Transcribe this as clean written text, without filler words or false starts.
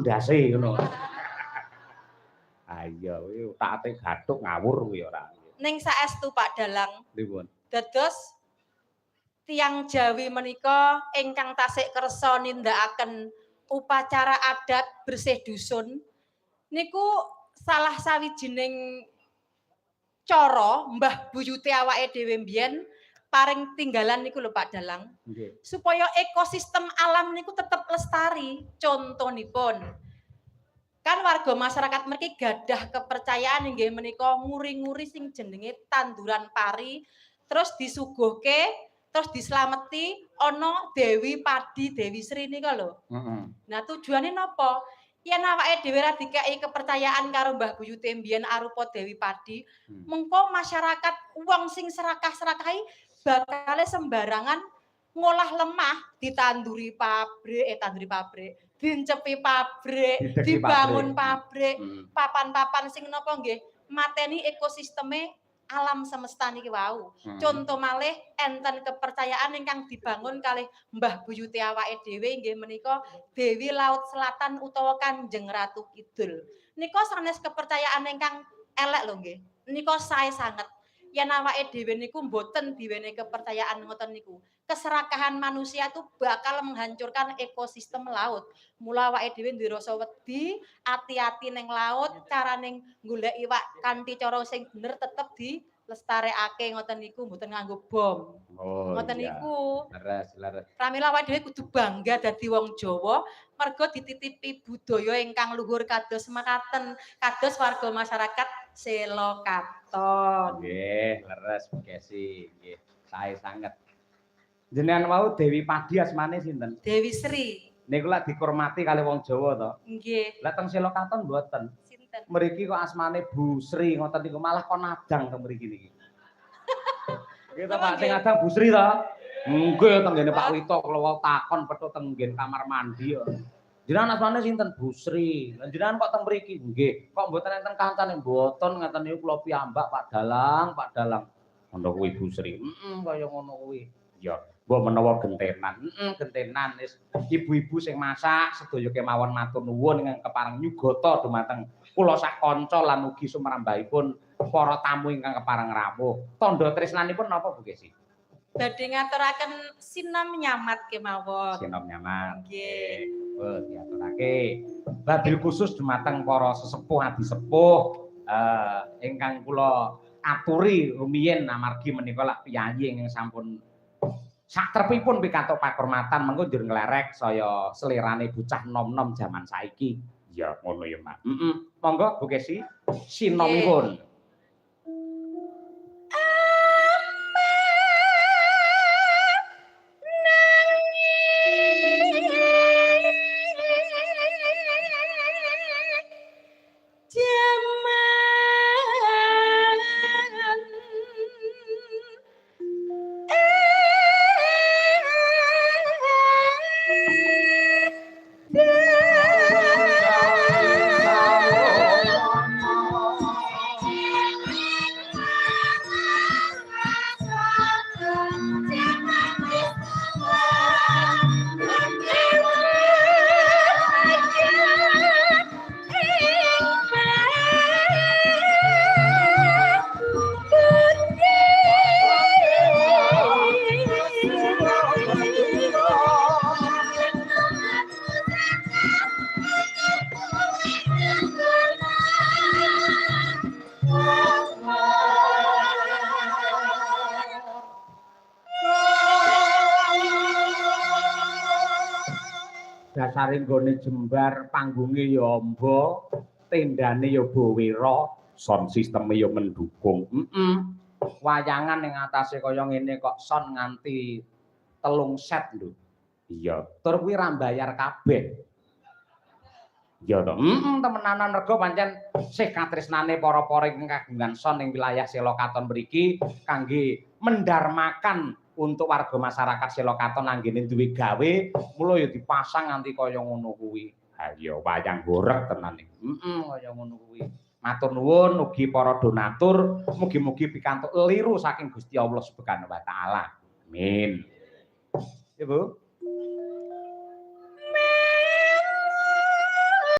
ndase ngono. Ayo kuwi utakate gathuk ngawur kuwi ora. Ning saestu Pak Dalang. Pripun? Dados tiyang Jawi menika ingkang tasik kersa nindakaken upacara adat bersih dusun niku salah sawijining cara mbah buyute awake dhewe mbiyen paring tinggalan niku lho Pak Dalang. Nggih. Supaya ekosistem alam niku tetep lestari. Contonipun kan warga masyarakat mriki gadah kepercayaan inggih menika nguri-nguri sing jenenge tanduran pari terus disuguhke terus dislameti ana Dewi Padi Dewi Sri nika lho. Heeh. Nah tujuane napa? Yen awake dhewe ra dikeki kepercayaan karo Mbah Buyute mbiyen arupa Dewi Padi, mengko masyarakat wong sing serakah-serakahi bakale sembarangan ngolah lemah ditanduri pabrik, tanduri pabrik, dincepi pabrik, Didegi dibangun pabrik, papan-papan sing napa nggih mateni ekosisteme alam semesta niki wau. Contoh malih enten kepercayaan ingkang dibangun kalih Mbah Buyute awake dhewe inggih menika Dewi Laut Selatan utawa Kanjeng Ratu Kidul. Nika sanes kepercayaan ingkang elek lho nggih. Nika sae sanget. Yen awake dhewe niku mboten diwenehi kepercayaan ngoten niku. Keserakahan manusia itu bakal menghancurkan ekosistem laut. Mula awake dhewe duwe rasa wedi, ati-ati ning laut, carane golek iwak kanthi cara sing bener tetep dilestarekake ngoten niku, mboten nganggo bom. Oh, Ngoten iya. niku. Leres, leres. Pramila awake dhewe kudu bangga dadi wong Jawa, mergo dititipi budaya ingkang luhur kados mekaten, kados warga masyarakat Selokaton. Nggih, leres Bu Kesi, nggih. Sae sanget. Jenengan wau Dewi Padi asmane sinten? Dewi Sri. Niku lak dikurmati kali wong Jawa to. Nggih. Lah teng Selokaton mboten. Sinten? Mriki kok asmane Bu Sri ngoten niku malah kon adang teng mriki niki. Nggih to Pak, sing adang Bu Sri to? Nggih teng nggene Pak Wito kula wau takon petuk teng nggen kamar mandi kok. Jenengan asmane sinten? Bu Sri. Lah jenengan kok teng mriki? Nggih. Kok mboten enten kancane? Mboten ngaten niku kula piyambak Pak Dalang, Pak Dalang. Ngono kuwi Bu Sri. Heeh, kaya ngono kuwi. Ya, mbok menawa gentenan. Heeh, gentenan wis ibu-ibu sing masak sedaya kemawon matur nuwun ingkang kepareng nyugata dumateng kula sak kanca lan ugi sumrambahipun para tamu ingkang kepareng rawuh. Tandha tresnanipun napa Bu Kesi? Badhe ngaturaken sinom nyamat kemawon. Sinom nyamat. Nggih. Oh, diaturake. Babil khusus dumateng para sesepuh adi sepuh ingkang kula aturi rumiyin amargi menika lak piyayi ingkang sampun satrepipun pikantuk pakurmatan mengko njur nglerek saya selerane bocah nom-nom jaman saiki. Ya ngono ya, Mak. Heeh. Monggo Bu Kesi sinomipun. Dasare nggone jembar, panggunge ya amba, tendane ya bowera, sound systeme ya mendukung. Wayangan ning atase kaya ngene kok sound nganti 3 set lho. Iya, tur kuwi ra mbayar kabeh. Iya to. Temenanan rega pancen sih katresnane para-para ingkang kagungan sound ing wilayah Selokaton mriki kangge mendarmakan untuk warga masyarakat Selokaton anggene duwe gawe, mula ya dipasang nganti kaya ngono kuwi. Ha iya, wayang horeg tenan iki. Kaya ngono kuwi. Matur nuwun ugi para donatur, mugi-mugi pikantuk liru saking Gusti Allah Subhanahu wa taala. Amin. Ya, Bu.